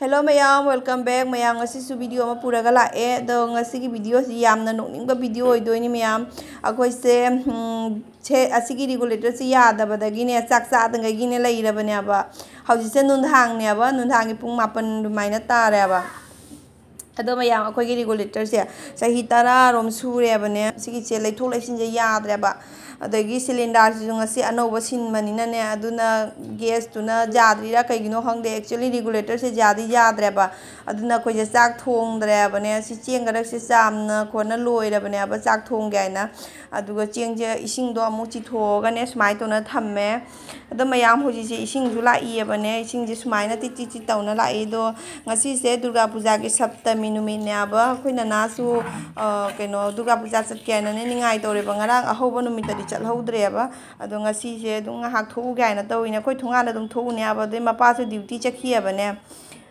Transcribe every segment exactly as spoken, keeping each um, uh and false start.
Hello ꯃꯌꯥꯝ, welcome back꯫ ꯃꯌꯥꯝ, ꯉꯁꯤꯁꯨ video ꯑꯃ ꯄꯨꯔꯒ ꯂꯥꯛꯑꯦ꯫ ꯑꯗꯣ ꯉꯁꯤꯒꯤ videoꯁꯤ ꯌꯥꯝꯅ ꯅꯣꯛꯅꯤꯡꯕ video ꯑꯣꯏꯗꯣꯏꯅꯤ ꯃꯌꯥꯝ꯫ ꯑꯩꯈꯣꯏꯁꯦ, ꯎꯝ, ꯁꯦ, ꯑꯁꯤꯒꯤ regulatorꯁꯤ ꯌꯥꯗꯕꯗꯒꯤꯅꯦ, ꯆꯥꯛ ꯆꯥꯗꯉꯩꯒꯤꯅꯦ ꯂꯩꯔꯕꯅꯦꯕ꯫ ꯍꯧꯖꯤꯛꯁꯦ ꯅꯨꯡꯗꯥꯡꯅꯦꯕ, ꯅꯨꯡꯗꯥꯡꯒꯤ ꯄꯨꯡ ꯃꯥꯄꯟ ꯑꯗꯨꯃꯥꯏꯅ ꯇꯥꯔꯦꯕ꯫ ꯑꯗꯣ ꯃꯌꯥꯝ, ꯑꯩꯈꯣꯏꯒꯤ regulatorꯁꯦ ꯆꯍꯤ ꯇꯔꯥꯔꯣꯝ ꯁꯨꯔꯦꯕꯅꯦ꯫ ꯁꯤꯒꯤꯁꯦ ꯂꯩꯊꯣꯛ ꯂꯩꯁꯤꯟꯁꯦ ꯌꯥꯗ꯭ꯔꯦꯕ꯫ ꯑꯗꯒꯤ cylinderꯁꯤꯁꯨ ꯉꯁꯤ ꯑꯅꯧꯕ ꯁꯤꯟꯕꯅꯤꯅꯅꯦ, ꯑꯗꯨꯅ gasꯇꯨꯅ ꯌꯥꯗ꯭ꯔꯤꯔꯥ ꯀꯩꯒꯤꯅꯣ ꯈꯪꯗꯦ꯫ Actually regulatorꯁꯦ ꯌꯥꯗꯤ ꯌꯥꯗ꯭ꯔꯦꯕ꯫ ꯑꯗꯨꯅ ꯑꯩꯈꯣꯏꯁꯦ ꯆꯥꯛ ꯊꯣꯡꯗ꯭ꯔꯦꯕꯅꯦ꯫ ꯁꯤ ꯆꯦꯡ ꯈꯔꯁꯦ ꯆꯥꯝꯅ ꯈꯣꯠꯅ ꯂꯣꯏꯔꯕꯅꯦꯕ ꯆꯥꯛ ꯊꯣꯡꯒꯦ ꯍꯥꯏꯅ꯫ ꯑꯗꯨꯒ ꯆꯦꯡꯁꯦ ꯏꯁꯤꯡꯗꯣ ꯑꯃꯨꯛ ꯆꯤꯊꯣꯛꯑꯒꯅꯦ ꯁꯨꯃꯥꯏꯅ ꯇꯧꯅ ꯊꯝꯃꯦ꯫ ꯑꯗꯣ ꯃꯌꯥꯝ, ꯍꯧꯖꯤꯛꯁꯦ ꯏꯁꯤꯡꯁꯨ ꯂꯥꯛꯏꯌꯦꯕꯅꯦ꯫ ꯏꯁꯤꯡꯁꯦ ꯁꯨꯃꯥꯏꯅ ꯇꯤꯠ ꯇꯤꯠ ꯇꯤꯠ ꯇꯧꯅ ꯂꯥꯛꯏ꯫ ꯑꯗꯣ ꯉꯁꯤꯁꯦ ꯗꯨꯔꯒꯥ ꯄꯨꯖꯥꯒꯤ ꯁꯞꯇꯃꯤ ꯅꯨꯃꯤꯠꯅꯦꯕ꯫ ꯑꯩꯈꯣꯏ ꯅꯅꯥꯁꯨ, ꯑ, ꯀꯩꯅꯣ, ꯗꯨꯔꯒꯥ ꯄꯨꯖꯥ ꯆꯠꯀꯦ ꯍꯥꯏꯅꯅꯦ ꯅꯤꯡꯉꯥꯏ ꯇꯧꯔꯦꯕ꯫ ꯉꯔꯥꯡ ꯑꯍꯧꯕ ꯅꯨꯃꯤꯠꯇꯗꯤ ꯆꯠꯍꯧꯗ꯭ꯔꯦꯕ꯫ ꯑꯗꯣ ꯉꯁꯤꯁꯦ ꯑꯗꯨꯝ ꯉꯥꯏꯍꯥꯛ ꯊꯣꯛꯎꯒꯦ ꯍꯥꯏꯅ ꯇꯧꯋꯤꯅꯦ꯫ ꯑꯩꯈꯣꯏ ꯊꯣꯡꯒꯥꯟꯗ ꯑꯗꯨꯝ ꯊꯣꯛꯎꯅꯦꯕ꯫ ꯑꯗꯩ ꯃꯄꯥꯁꯨ duty ꯆꯠꯈꯤꯑꯕꯅꯦ꯫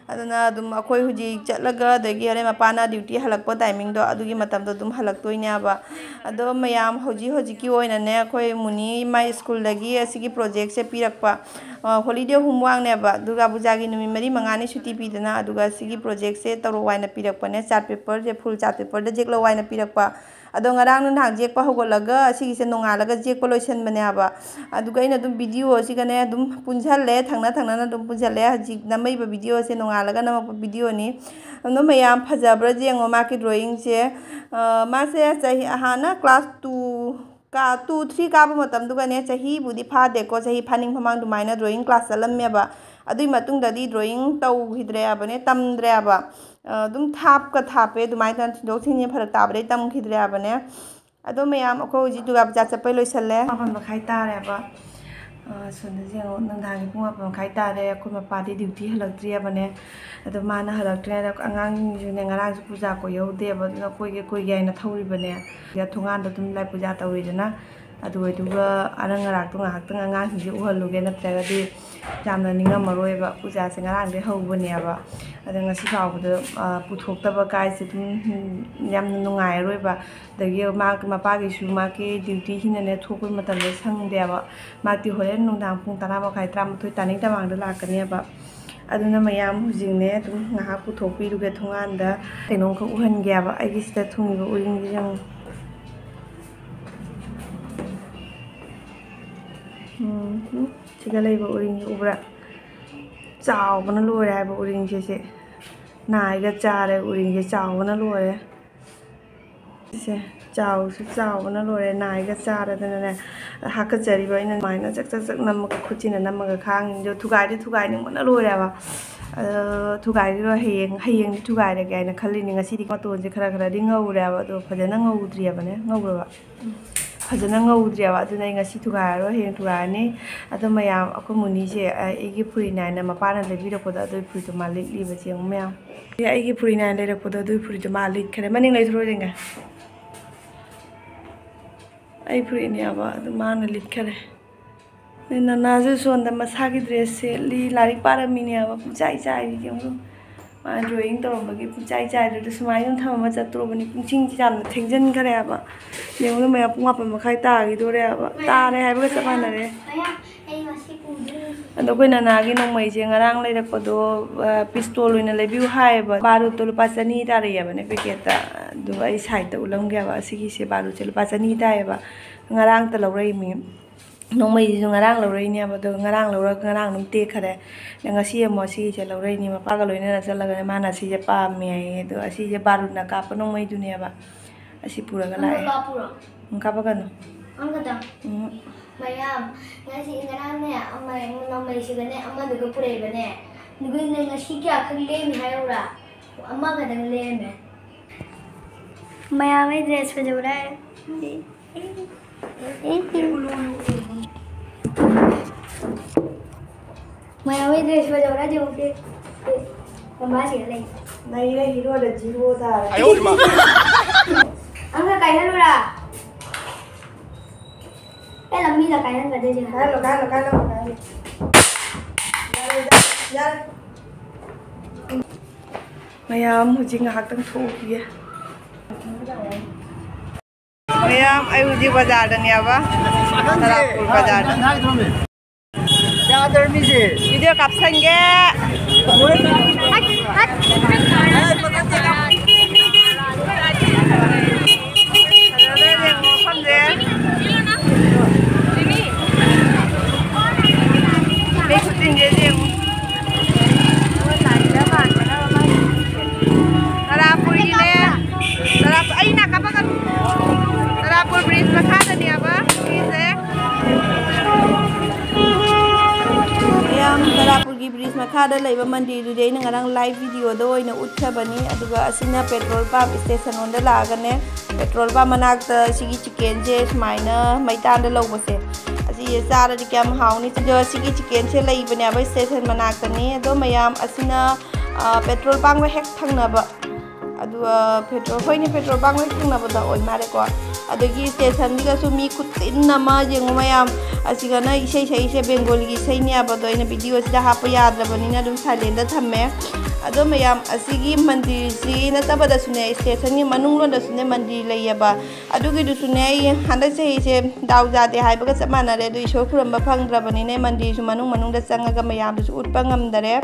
ꯑꯗꯨꯅ ꯑꯗꯨꯝ ꯑꯩꯈꯣꯏ ꯍꯧꯖꯤꯛ ꯆꯠꯂꯒ, ꯑꯗꯒꯤ ꯍꯣꯔꯦꯟ ꯃꯄꯥꯅ duty ꯍꯜꯂꯛꯄ timingꯗꯣ, ꯑꯗꯨꯒꯤ ꯃꯇꯝꯗꯣ ꯑꯗꯨꯝ ꯍꯜꯂꯛꯇꯣꯏꯅꯦꯕ꯫ ꯑꯗꯣ ꯃꯌꯥꯝ, ꯍꯧꯖꯤꯛ ꯍꯧꯖꯤꯛꯀꯤ ꯑꯣꯏꯅꯅꯦ, ꯑꯩꯈꯣꯏ ꯃꯨꯅꯤ ꯃꯥꯏ schoolꯗꯒꯤ ꯑꯁꯤꯒꯤ projectꯁꯦ ꯄꯤꯔꯛꯄ, ꯑ, holiday ꯑꯍꯨꯝ ꯋꯥꯡꯅꯦꯕ꯫ ꯗꯨꯔꯒꯥ ꯄꯨꯖꯥꯒꯤ ꯅꯨꯃꯤꯠ ꯃꯔꯤ ꯃꯉꯥꯅꯤ ꯁꯨꯇꯤ ꯄꯤꯗꯅ, ꯑꯗꯨꯒ ꯑꯁꯤꯒꯤ projectꯁꯦ ꯇꯧꯔꯛꯑꯣ ꯍꯥꯏꯅ ꯄꯤꯔꯛꯄꯅꯦ꯫ Chart paperꯁꯦ, full chart paperꯗ ꯖꯦꯛ ꯂꯧ ꯍꯥꯏꯅ ꯄꯤꯔꯛꯄ꯫ ꯑꯗꯣ ꯉꯔꯥꯡ ꯅꯨꯡꯗꯥꯡ ꯖꯦꯛꯄ ꯍꯧꯒꯠꯂꯒ ꯑꯁꯤꯒꯤꯁꯦ ꯅꯣꯡꯉꯥꯜꯂꯒ ꯖꯦꯛꯄ ꯂꯣꯏꯁꯤꯟꯕꯅꯦꯕ꯫ ꯑꯗꯨꯒ ꯑꯩꯅ ꯑꯗꯨꯝ video ꯑꯁꯤꯒꯅꯦ ꯑꯗꯨꯝ ꯄꯨꯟꯁꯤꯜꯂꯦ, ꯊꯪꯅ ꯊꯪꯅꯅ ꯑꯗꯨꯝ ꯄꯨꯟꯁꯤꯜꯂꯦ꯫ ꯍꯧꯖꯤꯛ ꯅꯝꯃꯛꯏꯕ videoꯁꯦ ꯅꯣꯡꯉꯥꯜꯂꯒ ꯅꯝꯃꯛꯄ videoꯅꯤ꯫ ꯑꯗꯣ ꯃꯌꯥꯝ, ꯐꯖꯕ꯭ꯔꯥ ꯌꯦꯡꯉꯣ ꯃꯥꯒꯤ drawingꯁꯦ꯫ ꯑ, ꯃꯥꯁꯦ ꯆꯍꯤ, ꯍꯥꯟꯅ class two ꯀꯥ-, two, three ꯀꯥꯕ ꯃꯇꯝꯗꯨꯒꯅꯦ, ꯆꯍꯤꯕꯨꯗꯤ ꯐꯥꯗꯦꯀꯣ, ꯆꯍꯤ ꯐꯥꯅꯤꯡ ꯃꯃꯥꯡ ꯑꯗꯨꯃꯥꯏꯅ drawing class ꯆꯠꯂꯝꯃꯦꯕ꯫ ꯑꯗꯨꯒꯤ ꯃꯇꯨꯡꯗꯗꯤ drawing ꯇꯧꯈꯤꯗ꯭ꯔꯦꯕꯅꯦ, ꯇꯝꯗ꯭ꯔꯦꯕ꯫ ꯑ, ꯑꯗꯨꯝ ꯊꯥꯞꯀ ꯊꯥꯞꯄꯦ, ꯑꯗꯨꯃꯥꯏꯅ ꯇꯧꯗꯅ ꯊꯤꯟꯗꯣꯛ ꯊꯤꯟꯖꯤꯟ ꯐꯔꯛ ꯇꯥꯕꯗꯩ ꯇꯝꯈꯤꯗ꯭ꯔꯦꯕꯅꯦ꯫ ꯑꯗꯣ ꯃꯌꯥꯝ, ꯑꯩꯈꯣꯏ ꯍꯧꯖꯤꯛ ꯗꯨꯔꯒꯥ ꯄꯨꯖꯥ ꯆꯠꯄꯩ ꯂꯣꯏꯁꯜꯂꯦ꯫ ꯃꯥꯄꯟ ꯃꯈꯥꯏ ꯇꯥꯔꯦꯕ꯫ ꯑ, ꯁꯣꯝꯗ ꯌꯦꯡꯉꯣ, ꯅꯨꯡꯗꯥꯡꯒꯤ ꯄꯨꯡ ꯃꯥꯄꯟ ꯃꯈꯥꯏ ꯇꯥꯔꯦ꯫ ꯑꯩꯈꯣꯏ ꯃꯄꯥꯗꯤ duty ꯍꯜꯂꯛꯇ꯭ꯔꯤꯕꯅꯦ꯫ ꯑꯗꯣ ꯃꯥꯅ ꯍꯜꯂꯛꯇ꯭ꯔꯤꯉꯩꯗ ꯑꯉꯥꯡꯁꯤꯡꯁꯨꯅꯦ, ꯉꯔꯥꯡꯁꯨ ꯄꯨꯖꯥ ꯀꯣꯏꯍꯧꯗꯦꯕ, ꯑꯗꯨꯅ ꯀꯣꯏꯒꯦ ꯀꯣꯏꯒꯦ ꯍꯥꯏꯅ ꯊꯧꯔꯤꯕꯅꯦ꯫ ꯁꯤꯗ ꯊꯣꯡꯒꯥꯟꯗ ꯑꯗꯨꯝ ꯂꯥꯏ ꯄꯨꯖꯥ ꯇꯧꯔꯤꯗꯅ, ꯑꯗꯨ ꯑꯣꯏꯗꯨꯒ ꯑꯔꯪ ꯑꯔꯥꯛꯇꯣ ꯉꯥꯏꯍꯥꯛꯇꯪ ꯑꯉꯥꯡꯁꯤꯡꯁꯦ ꯎꯍꯜꯂꯨꯒꯦ, ꯅꯠꯇ꯭ꯔꯒꯗꯤ ꯌꯥꯝꯅ ꯅꯤꯡꯉꯝꯃꯔꯣꯏꯕ꯫ ꯄꯨꯖꯥꯁꯦ ꯉꯔꯥꯡꯗꯩ ꯍꯧꯕꯅꯦꯕ, ꯑꯗꯣ ꯉꯁꯤ ꯐꯥꯎꯕꯗ, ꯑ, ꯄꯨꯊꯣꯛꯇꯕ ꯀꯥꯏꯁꯦ ꯑꯗꯨꯝ, ꯎꯝ, ꯌꯥꯝꯅ ꯅꯨꯡꯉꯥꯏꯔꯔꯣꯏꯕ꯫ ꯑꯗꯒꯤ ꯃꯥ, ꯃꯄꯥꯒꯤꯁꯨ ꯃꯥꯒꯤ duty ꯍꯤꯟꯅꯅꯦ ꯊꯣꯛꯄ ꯃꯇꯝꯗ ꯁꯪꯗꯦꯕ꯫ ꯃꯥꯗꯤ ꯍꯣꯔꯦꯟ ꯅꯨꯡꯗꯥꯡ ꯄꯨꯡ ꯇꯔꯥ ꯃꯈꯥꯏ, ꯇꯔꯥꯃꯥꯊꯣꯏ ꯇꯥꯅꯤꯡ ꯇꯃꯥꯡꯗ ꯂꯥꯛꯀꯅꯦꯕ꯫ ꯑꯗꯨꯅ ꯃꯌꯥꯝ ꯍꯧꯖꯤꯛꯅꯦ ꯑꯗꯨꯝ ꯉꯥꯏꯍꯥꯛ ꯄꯨꯊꯣꯛꯄꯤꯔꯨꯒꯦ ꯊꯣꯡꯒꯥꯟꯗ꯫ ꯀꯩꯅꯣꯝꯈꯛ ꯎꯍꯟꯒꯦꯕ ꯑꯩꯒꯤ ꯁꯤꯗ ꯊꯨꯡꯉꯤꯕ ꯎꯔꯤꯡꯁꯦ ꯌꯦꯡꯉꯨ꯫ ꯎꯝ, ꯎꯝ, ꯁꯤꯗ ꯂꯩꯕ ꯎꯔꯤꯡꯁꯦ ꯎꯕ꯭ꯔꯥ? ꯆꯥꯎꯕꯅ ꯂꯣꯏꯔꯦ ꯍꯥꯏꯕ ꯎꯔꯤꯡꯁꯦ ꯁꯦ꯫ ꯅꯥꯏꯒ ꯆꯥꯔꯦ ꯎꯔꯤꯡꯁꯦ ꯆꯥꯎꯕꯅ ꯂꯣꯏꯔꯦ꯫ ꯁꯦ ꯆꯥꯎꯁꯨ ꯆꯥꯎꯕꯅ ꯂꯣꯏꯔꯦ꯫ ꯅꯥꯏꯒ ꯆꯥꯔꯗꯅꯅꯦ ꯍꯥꯀꯠꯆꯔꯤꯕ ꯑꯩꯅ ꯑꯗꯨꯃꯥꯏꯅ ꯆꯛ ꯆꯛ ꯆꯛ ꯅꯝꯃꯒ ꯈꯨꯠꯁꯤꯅ ꯅꯝꯃꯒ ꯈꯥꯡꯉꯤꯗꯣ ꯊꯨꯒꯥꯏꯗꯤ ꯊꯨꯒꯥꯏꯅꯤꯡꯕꯅ ꯂꯣꯏꯔꯦꯕ꯫ ꯑꯗꯣ ꯊꯨꯒꯥꯏꯔꯤꯔꯣ ꯍꯌꯦꯡ, ꯍꯌꯦꯡꯗꯤ ꯊꯨꯒꯥꯏꯔꯒꯦ ꯍꯥꯏꯅ ꯈꯜꯂꯤꯅꯤ꯫ ꯉꯁꯤꯗꯤ ꯃꯇꯣꯟꯁꯦ ꯈꯔ ꯈꯔꯗꯤ ꯉꯧꯔꯦꯕ, ꯑꯗꯣ ꯐꯖꯅ ꯉꯧꯗ꯭ꯔꯤꯕꯅꯦ꯫ ꯉꯧꯔꯕ? ꯐꯖꯅ ꯉꯧꯗ꯭ꯔꯤꯕ꯫ ꯑꯗꯨꯅ ꯑꯩ ꯉꯁꯤ ꯊꯨꯒꯥꯏꯔꯔꯣꯏ, ꯍꯌꯦꯡ ꯊꯨꯒꯥꯏꯔꯅꯤ꯫ ꯑꯗꯣ ꯃꯌꯥꯝ, ꯑꯩꯈꯣꯏ ꯃꯨꯅꯤꯁꯦ ꯑꯩꯒꯤ ꯐꯨꯔꯤ ꯅꯥꯏꯅ ꯃꯄꯥꯅ ꯂꯩꯕꯤꯔꯛꯄꯗꯣ ꯑꯗꯨꯒꯤ ꯐꯨꯔꯤꯠꯇꯣ ꯃꯥ ꯂꯤꯠꯂꯤꯕꯁꯦ ꯌꯦꯡꯉꯨ ꯃꯌꯥꯝ꯫ ꯑꯩꯒꯤ ꯐꯨꯔꯤ ꯅꯥꯏꯅ ꯂꯩꯔꯛꯄꯗꯣ ꯑꯗꯨꯒꯤ ꯐꯨꯔꯤꯠꯇꯣ ꯃꯥ ꯂꯤꯠꯈ꯭ꯔꯦ꯫ ꯃꯅꯤꯡ ꯂꯩꯊꯣꯔꯛꯑꯣ ꯌꯦꯡꯒꯦ꯫ ꯑꯩ ꯐꯨꯔꯤꯠꯅꯦꯕ ꯑꯗꯨ ꯃꯥꯅ ꯂꯤꯠꯈꯔꯦ꯫ ꯑꯗꯩ ꯅꯅꯥꯁꯨ ꯁꯣꯝꯗ ꯃꯁꯥꯒꯤ ꯗ꯭ꯔꯦꯁ ꯁꯦꯠꯂꯤ, ꯂꯥꯏꯔꯤꯛ ꯄꯥꯔꯝꯃꯤꯅꯦꯕ, ꯄꯨꯡꯆꯥꯏ ꯆꯥꯏꯔꯤ ꯌꯦꯡꯉꯨ꯫ ꯃꯥ ꯗ꯭ꯔꯣꯌꯤꯡ ꯇꯧꯔꯝꯕꯒꯤ ꯄꯨꯡꯆꯥꯏ ꯆꯥꯏꯔꯤ꯫ ꯑꯗꯨ ꯁꯨꯃꯥꯏꯅ ꯑꯗꯨꯝ ꯊꯝꯃꯝꯃ ꯆꯠꯇ꯭ꯔꯣꯕꯅꯤ꯫ ꯄꯨꯡꯁꯤꯡꯁꯤ ꯌꯥꯝꯅ ꯊꯦꯡꯖꯤꯟꯈꯔꯦꯕ꯫ ꯌꯦꯡꯉꯨ ꯃꯌꯥꯝ, ꯄꯨꯡ ꯃꯥꯄꯟ ꯃꯈꯥꯏ ꯇꯥꯈꯤꯗꯣꯔꯦꯕ꯫ ꯇꯥꯔꯦ ꯍꯥꯏꯕꯒ ꯆꯞ ꯃꯥꯟꯅꯔꯦ꯫ ꯑꯗꯣ ꯑꯩꯈꯣꯏ ꯅꯅꯥꯒꯤ ꯅꯣꯡꯃꯩꯁꯦ ꯉꯔꯥꯡ ꯂꯩꯔꯛꯄꯗꯣ, ꯑ, ꯄꯤꯁꯇꯣꯜ ꯑꯣꯏꯅ ꯂꯩꯕꯤꯌꯨ ꯍꯥꯏꯌꯦꯕ꯫ ꯕꯥꯔꯨꯠꯇꯣ ꯂꯨꯄꯥ ꯆꯅꯤ ꯇꯥꯔꯛꯑꯦꯕꯅꯦ ꯄꯦꯀꯦꯠꯇ꯫ ꯑꯗꯨꯒ ꯑꯩ ꯁꯥꯏꯠꯇ ꯎꯠꯂꯝꯒꯦꯕ꯫ ꯑꯁꯤꯒꯤꯁꯦ ꯕꯥꯔꯨꯠꯁꯦ ꯂꯨꯄꯥ ꯆꯅꯤ ꯇꯥꯏꯌꯦꯕ꯫ ꯉꯔꯥꯡꯇ ꯂꯧꯔꯛꯏꯃꯤ꯫ ꯅꯣꯡꯃꯩꯁꯤꯁꯨ ꯉꯔꯥꯡ ꯂꯧꯔꯛꯏꯅꯦꯕ꯫ ꯑꯗꯣ ꯉꯔꯥꯡ ꯂꯧꯔꯒ ꯉꯔꯥꯡ ꯑꯗꯨꯝ ꯇꯦꯛꯈꯔꯦ꯫ ꯑꯗ ꯉꯁꯤ ꯑꯃꯨꯛ ꯑꯁꯤꯒꯤꯁꯦ ꯂꯧꯔꯛꯏꯅꯦ꯫ ꯃꯄꯥꯒ ꯂꯣꯏꯅꯅ ꯆꯠꯂꯒꯅꯦ ꯃꯥꯅ ꯑꯁꯤꯁꯦ ꯄꯥꯝꯃꯦ ꯍꯥꯏꯌꯦ꯫ ꯑꯗꯣ ꯑꯁꯤꯁꯦ ꯕꯥꯔꯨꯠꯅ ꯀꯥꯞꯄ ꯅꯣꯡꯃꯩꯗꯨꯅꯦꯕ꯫ ꯑꯁꯤ ꯄꯨꯔꯒ ꯑꯃ ꯂꯥꯛꯑꯦ꯫ ꯀꯥꯞꯄꯨꯔꯣ? ꯎꯝ, ꯀꯥꯞꯄꯛꯀꯅꯨ꯫ ꯑꯃꯈꯛꯇꯪ? ꯎꯝ꯫ ꯃꯌꯥꯝ, ꯉꯁꯤ, ꯉꯔꯥꯡꯅꯦ, ꯑꯃ, ꯅꯣꯡꯃꯩꯁꯤꯒꯅꯦ, ꯑꯃꯗꯨꯒ ꯄꯨꯔꯛꯏꯕꯅꯦ꯫ ꯑꯗꯨꯒꯅꯦ, ꯉꯁꯤ ꯀꯌꯥꯈꯛ ꯂꯦꯝꯃꯤ ꯍꯥꯏꯔꯛꯎꯔꯥ? ꯑꯃꯈꯛꯇꯪ ꯂꯦꯝꯃꯦ꯫ ꯃꯌꯥꯝ, ꯑꯩ ꯗ꯭ꯔꯦꯁ ꯐꯖꯕ꯭ꯔꯥ? ꯃꯌꯥꯝ, ꯑꯩ ꯗ꯭ꯔꯦꯁ ꯐꯖꯕ꯭ꯔꯥ ꯌꯦꯡꯉꯨꯁꯦ꯫ ꯃꯃꯥꯁꯤꯒ ꯂꯩ꯫ ꯅꯩꯔꯦ, ꯍꯤꯔꯣꯗ ꯖꯤꯔꯣ ꯇꯥꯔꯦ꯫ ꯑꯃꯒ ꯀꯥꯏꯍꯜꯂꯨꯔꯥ? ꯑꯦ, ꯂꯝꯕꯤꯗ ꯀꯥꯏꯍꯟꯒꯗꯣꯏꯁꯦ꯫ ꯀꯥꯏꯍꯜꯂꯣ, ꯀꯥꯏꯍꯜꯂꯣ, ꯀꯥꯏꯍꯜꯂꯣ, ꯀꯥꯏꯍꯜꯂꯣ꯫ ꯌꯥꯔꯦ, ꯌꯥꯔꯦ꯫ ꯃꯌꯥꯝ ꯍꯧꯖꯤꯛ ꯉꯥꯏꯍꯥꯛꯇꯪ ꯊꯣꯛꯎꯈꯤꯒꯦ꯫ ꯃꯌꯥꯝ, ꯑꯩ ꯍꯧꯖꯤꯛ ꯕꯖꯥꯔꯗꯅꯦꯕ, ꯇꯔꯥꯄꯨꯔ ꯕꯖꯥꯔꯗ꯫ ꯌꯥꯗ꯭ꯔꯃꯤꯁꯦ꯫ ꯚꯤꯗꯤꯑꯣ ꯀꯥꯞꯁꯟꯒꯦ꯫ ꯐꯖꯗ꯭ꯔꯥ ꯌꯦꯡꯉꯣ ꯃꯐꯝꯁꯦ꯫ ꯃꯤ ꯈꯨꯆꯤꯟꯁꯦ ꯌꯦꯡꯉꯣ꯫ ꯇꯔꯥꯄꯨꯔꯒꯤꯅꯦ꯫ ꯇꯔꯥ-, ꯑꯩ ꯅꯥꯀꯠꯄ ꯀꯩꯅꯣ꯫ ꯇꯔꯥꯄꯨꯔ ꯕ꯭ꯔꯤꯖ ꯃꯈꯥꯗꯅꯦꯕ ꯁꯤꯁꯦ꯫ ꯃꯌꯥꯝ ꯇꯔꯥꯄꯨꯔꯒꯤ ꯕ꯭ꯔꯤꯖ ꯃꯈꯥꯗ ꯂꯩꯕ ꯃꯟꯗꯤꯔꯗꯨꯗꯤ ꯑꯩꯅ ꯉꯔꯥꯡ ꯂꯥꯏꯚ ꯚꯤꯗꯤꯑꯣꯗ ꯑꯣꯏꯅ ꯎꯠꯈ꯭ꯔꯕꯅꯤ꯫ ꯑꯗꯨꯒ ꯑꯁꯤꯅ ꯄꯦꯇ꯭ꯔꯣꯜ ꯄꯝꯞ ꯏꯁꯇꯦꯁꯟ ꯂꯣꯝꯗ ꯂꯥꯛꯑꯒꯅꯦ, ꯄꯦꯇ꯭ꯔꯣꯜ ꯄꯝꯞ ꯃꯅꯥꯛꯇ ꯁꯤꯒꯤ ꯆꯤꯀꯦꯟꯁꯦ ꯁꯨꯃꯥꯏꯅ ꯃꯩꯇꯥꯟꯗ ꯂꯧꯕꯁꯦ, ꯑꯁꯤ ꯆꯥꯔꯗꯤ ꯀꯌꯥꯝ ꯍꯥꯎꯅꯤ꯫ ꯑꯗꯣ ꯁꯤꯒꯤ ꯆꯤꯀꯦꯟꯁꯦ ꯂꯩꯕꯅꯦꯕ ꯏꯁꯇꯦꯁꯟ ꯃꯅꯥꯛꯇꯅꯤ꯫ ꯑꯗꯣ ꯃꯌꯥꯝ ꯑꯁꯤꯅ, ꯑ, ꯄꯦꯇ꯭ꯔꯣꯜ ꯄꯝꯞꯀ ꯍꯦꯛ ꯊꯪꯅꯕ꯫ ꯑꯗꯨꯒ ꯄꯦꯇ꯭ꯔꯣꯜ, ꯍꯣꯏꯅꯦ, ꯄꯦꯇ꯭ꯔꯣꯜ ꯄꯝꯞ ꯍꯣꯏ ꯊꯪꯅꯕꯗ ꯑꯣꯏ ꯃꯥꯜꯂꯦꯀꯣ꯫ ꯑꯗꯒꯤ ꯁ꯭ꯇꯦꯁꯟꯁꯤꯗꯁꯨ ꯃꯤ ꯈꯨꯆꯤꯟ ꯑꯃ ꯌꯦꯡꯉꯨ ꯃꯌꯥꯝ꯫ ꯑꯁꯤꯒꯅ ꯏꯁꯩ ꯁꯛꯏꯁꯦ ꯕꯦꯡꯒꯣꯂꯤꯒꯤ ꯏꯁꯩꯅꯦꯕ, ꯑꯗꯣ ꯑꯩꯅ ꯚꯤꯗꯤꯑꯣꯁꯤꯗ ꯍꯥꯞꯄ ꯌꯥꯗ꯭ꯔꯕꯅꯤꯅ ꯑꯗꯨꯝ ꯁꯥꯏꯂꯦꯟꯗ ꯊꯝꯃꯦ꯫ ꯑꯗꯣ ꯃꯌꯥꯝ, ꯑꯁꯤꯒꯤ ꯃꯟꯗꯤꯔꯁꯤ ꯅꯠꯇꯕꯗꯁꯨꯅꯦ, ꯁ꯭ꯇꯦꯁꯟꯒꯤ ꯃꯅꯨꯡꯂꯣꯝꯗꯁꯨꯅꯦ ꯃꯟꯗꯤꯔ ꯂꯩꯌꯦꯕ꯫ ꯑꯗꯨꯒꯤꯗꯨꯁꯨꯅꯦ, ꯑꯩ ꯍꯟꯗꯛ ꯆꯍꯤꯁꯦ ꯗꯥꯎ ꯌꯥꯗꯦ ꯍꯥꯏꯕꯒ ꯆꯞ ꯃꯥꯟꯅꯔꯦ꯫ ꯑꯗꯨ ꯏꯁꯣꯔ ꯈꯨꯔꯨꯝꯕ ꯐꯪꯗ꯭ꯔꯕꯅꯤꯅꯦ, ꯃꯟꯗꯤꯔꯁꯨ ꯃꯅꯨꯡ ꯃꯅꯨꯡꯗ ꯆꯪꯉꯒ ꯃꯌꯥꯝꯗꯨꯁꯨ ꯎꯠꯄ ꯉꯝꯗꯔꯦ꯫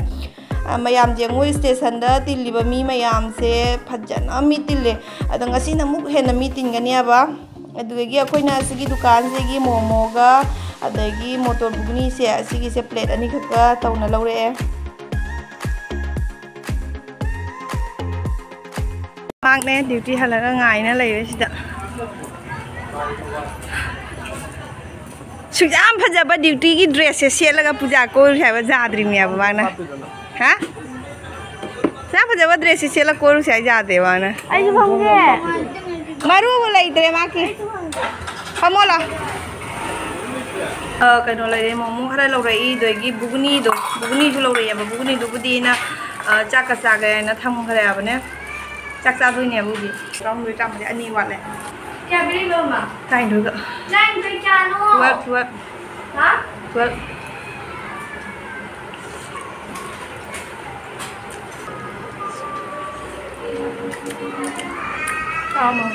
ꯑ, ꯃꯌꯥꯝ ꯌꯦꯡꯉꯨ, ꯁ꯭ꯇꯦꯁꯟꯗ ꯇꯤꯜꯂꯤꯕ ꯃꯤ ꯃꯌꯥꯝꯁꯦ ꯐꯖꯅ ꯃꯤ ꯇꯤꯜꯂꯦ꯫ ꯑꯗꯣ ꯉꯁꯤꯅ ꯑꯃꯨꯛ ꯍꯦꯟꯅ ꯃꯤ ꯇꯤꯟꯒꯅꯦꯕ꯫ ꯑꯗꯨꯗꯒꯤ ꯑꯩꯈꯣꯏꯅ ꯑꯁꯤꯒꯤ ꯗꯨꯀꯥꯟꯁꯤꯒꯤ ꯃꯣꯃꯣꯒ ꯑꯗꯒꯤ ꯃꯣꯇꯣꯔ ꯘꯨꯒꯅꯤꯁꯦ, ꯑꯁꯤꯒꯤꯁꯦ ꯄ꯭ꯂꯦꯠ ꯑꯅꯤꯈꯛꯀ ꯇꯧꯅ ꯂꯧꯔꯛꯑꯦ꯫ ꯃꯍꯥꯛꯅꯦ ꯗ꯭ꯌꯨꯇꯤ ꯍꯜꯂꯒ ꯉꯥꯏꯅ ꯂꯩꯔꯦ ꯁꯤꯗ꯫ ꯁꯨꯛꯌꯥꯝ ꯐꯖꯕ ꯗ꯭ꯌꯨꯇꯤꯒꯤ ꯗ꯭ꯔꯦꯁꯁꯦ ꯁꯦꯠꯂꯒ ꯄꯨꯖꯥ ꯀꯣꯏꯔꯨꯁꯦ ꯍꯥꯏꯕ ꯌꯥꯗ꯭ꯔꯤꯅꯦꯕ ꯃꯥꯅ꯫ ꯍꯥ? ꯁꯨꯛꯌꯥꯝ ꯐꯖꯕ ꯗ꯭ꯔꯦꯁꯁꯦ ꯁꯦꯠꯂ ꯀꯣꯏꯔꯨꯁꯦ ꯍꯥꯏ ꯌꯥꯗꯦ ꯃꯥꯅ꯫ ꯑꯩꯁꯨ ꯐꯝꯒꯦ꯫ ꯃꯔꯨꯕꯨ ꯂꯩꯇ꯭ꯔꯦ ꯃꯥꯒꯤ꯫ ꯐꯝꯃꯣ ꯂꯥꯎ꯫ ꯑ, ꯀꯩꯅꯣ ꯂꯩꯔꯦ, ꯃꯣꯃꯣ ꯈꯔ ꯂꯧꯔꯛꯏ, ꯑꯗꯒꯤ ꯕꯨꯒꯅꯤꯗꯣ, ꯕꯨꯒꯅꯤꯁꯨ ꯂꯧꯔꯛꯑꯦꯕ꯫ ꯕꯨꯒꯅꯤꯗꯨꯕꯨꯗꯤ ꯑꯩꯅ, ꯑ, ꯆꯥꯛꯀ ꯆꯥꯒꯦ ꯍꯥꯏꯅ ꯊꯝꯈ꯭ꯔꯦ ꯍꯥꯏꯕꯅꯦ꯫ ꯆꯥꯛ ꯆꯥꯗꯣꯏꯅꯦꯕ ꯍꯧꯖꯤꯛ꯫ ꯇꯔꯥꯍꯨꯝꯗꯣꯏ ꯆꯥꯝꯃꯗꯤ ꯑꯅꯤ ꯋꯥꯠꯂꯦ꯫ ꯀꯌꯥ ꯄꯤꯔꯤꯅꯣ, ꯃꯥ? ꯇꯔꯥꯅꯤꯊꯣꯏꯒ꯫ ꯇꯔꯥꯅꯤꯊꯣꯏ ꯀꯌꯥꯅꯣ? Twelve, twelve꯫ ꯍꯥ? Twelve꯫ ꯆꯥꯝꯃ꯫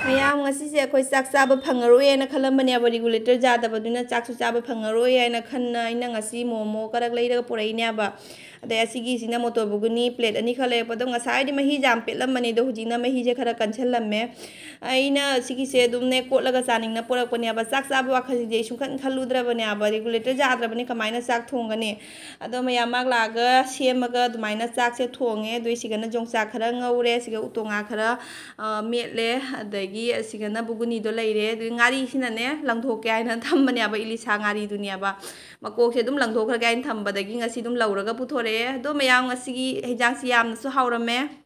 ꯃꯌꯥꯝ, ꯉꯁꯤꯁꯦ ꯑꯩꯈꯣꯏ ꯆꯥꯛ ꯆꯥꯕ ꯐꯪꯉꯔꯣꯏ ꯍꯥꯏꯅ ꯈꯜꯂꯝꯕꯅꯦꯕ, ꯔꯤꯒꯨꯂꯦꯇꯔ ꯌꯥꯗꯕꯗꯨꯅ ꯆꯥꯛꯁꯨ ꯆꯥꯕ ꯐꯪꯉꯔꯣꯏ ꯍꯥꯏꯅ ꯈꯟꯅ ꯑꯩꯅ ꯉꯁꯤ ꯃꯣꯃꯣ ꯈꯔ ꯂꯩꯔꯒ ꯄꯨꯔꯛꯏꯅꯦꯕ꯫ ꯑꯗꯩ ꯑꯁꯤꯒꯤꯁꯤꯅ ꯃꯣꯇꯣꯔ ꯕꯨꯒꯨꯅꯤ ꯄ꯭ꯂꯦꯠ ꯑꯅꯤꯈꯛ ꯂꯩꯔꯛꯄꯗꯣ, ꯉꯁꯥꯏꯗꯤ ꯃꯍꯤ ꯌꯥꯝ ꯄꯦꯠꯂꯝꯕꯅꯦ, ꯑꯗꯣ ꯍꯧꯖꯤꯛꯅ ꯃꯍꯤꯁꯦ ꯈꯔ ꯀꯟꯁꯤꯜꯂꯝꯃꯦ꯫ ꯑꯩꯅ ꯁꯤꯒꯤꯁꯦ ꯑꯗꯨꯝꯅꯦ ꯀꯣꯠꯂꯒ ꯆꯥꯅꯤꯡꯅ ꯄꯨꯔꯛꯄꯅꯦꯕ꯫ ꯆꯥꯛ ꯆꯥꯕ ꯋꯥꯈꯜꯁꯤꯗꯤ ꯑꯩ ꯁꯨꯡꯈꯟ ꯈꯜꯂꯨꯗ꯭ꯔꯕꯅꯦꯕ, ꯔꯤꯒꯨꯂꯦꯇꯔ ꯌꯥꯗ꯭ꯔꯕꯅꯤ, ꯀꯃꯥꯏꯅ ꯆꯥꯛ ꯊꯣꯡꯒꯅꯤ? ꯑꯗꯣ ꯃꯌꯥꯝ ꯃꯥꯛ ꯂꯥꯛꯑꯒ ꯁꯦꯝꯃꯒ ꯑꯗꯨꯃꯥꯏꯅ ꯆꯥꯛꯁꯦ ꯊꯣꯡꯉꯦ꯫ ꯑꯗꯨꯏ ꯁꯤꯒꯅ ꯌꯣꯡꯆꯥꯛ ꯈꯔ ꯉꯧꯔꯦ, ꯁꯤꯒ ꯎꯇꯣꯡꯉꯥ ꯈꯔ, ꯑ, ꯃꯦꯠꯂꯦ꯫ ꯑꯗꯒꯤ ꯑꯁꯤꯒꯅ ꯕꯨꯒꯨꯅꯤꯗꯣ ꯂꯩꯔꯦ꯫ ꯑꯗꯨꯒꯤ ꯉꯥꯔꯤꯁꯤꯅꯅꯦ ꯂꯪꯊꯣꯛꯀꯦ ꯍꯥꯏꯅ ꯊꯝꯕꯅꯦꯕ, ꯏꯂꯤꯁꯥ ꯉꯥꯔꯤꯗꯨꯅꯦꯕ꯫ ꯃꯀꯣꯛꯁꯦ ꯑꯗꯨꯝ ꯂꯪꯊꯣꯛꯈ꯭ꯔꯒꯦ ꯍꯥꯏꯅ ꯊꯝꯕꯗꯒꯤ ꯉꯁꯤ ꯑꯗꯨꯝ ꯂꯧꯔꯒ ꯄꯨꯊꯣꯔꯛꯑꯦ꯫ ꯑꯗꯣ ꯃꯌꯥꯝ, ꯉꯁꯤꯒꯤ ꯍꯤꯟꯖꯥꯡꯁꯤ ꯌꯥꯝꯅꯁꯨ ꯍꯥꯎꯔꯝꯃꯦ꯫